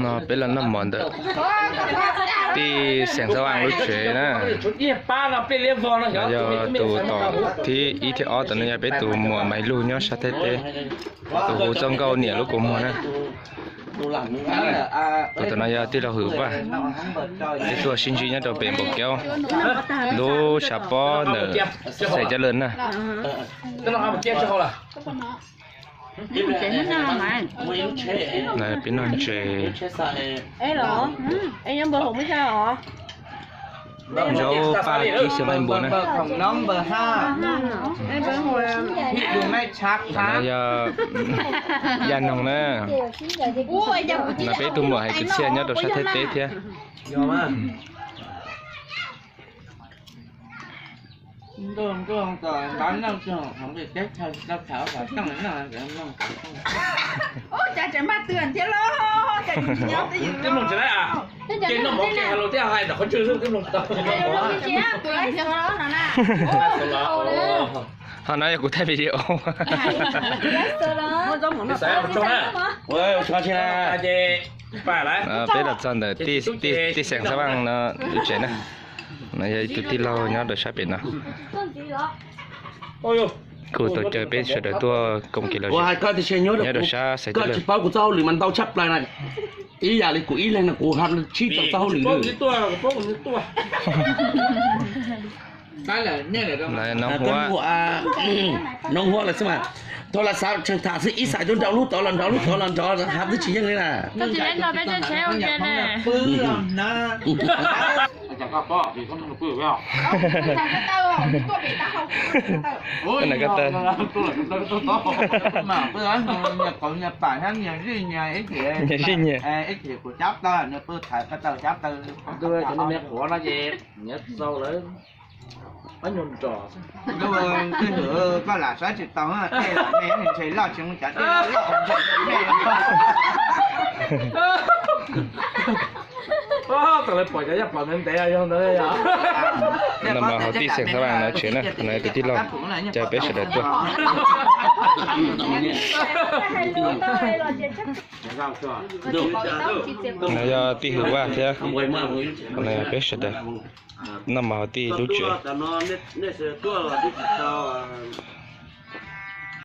No peb los noj mov ntawm tij xeem Xab Vaj lub tsev na. Yog tus tom thib ib thiab ob, tus no yog peb tus muam Maiv Lug nyob sab Thaib teb, tus hu Txoj Nkauj niam lub kua muag na. Tus tom no yog tij laug Hwm Vaj, peb tuaj sib ntsib nyob rau pem Npaum Keub, lub tshav pob ntawm Xais Caj Laj na. Peb noj ntses, zaub paj kib xyaw laij npua na. Yog Yaj Noog na, no peb tug muam hais kwv txhiaj nyob rau sab Thaib teb thiab. Ho no yog kuv thaij video. Peb los txog ntawm tij xeem Xab Vaj no lub tsev na. No yog ib tug tij laug nyob rau sab pem no. Kuv tau caw peb sawv daws tuaj koom kev lom zem nyob rau sab Xais Caj Laj. Tsis paub kuv txoj hauj lwm mas ntau tshaj plaws na. Ib yam li kuv ib leeg no kuv hab tshib tau txoj hauj lwm. Noog huab lawm xwb mas, thaum las xav tseem tham xwb ib xais tuaj nrov lub tod los nrov lub tod los nrov hab twb tsis yeej li na. Nyias zij nyias. Koj lam saib tsis tau, tej lam me ntshe loj tsis muaj cov tej loj. No mas hauv tij xeem Xab Vaj no tsev na, no tus tij laug caw peb sawv daws tuaj. No yog tij Hwm Vaj thiab, no yog peb sawv daws noj mov hauv tij lub tsev.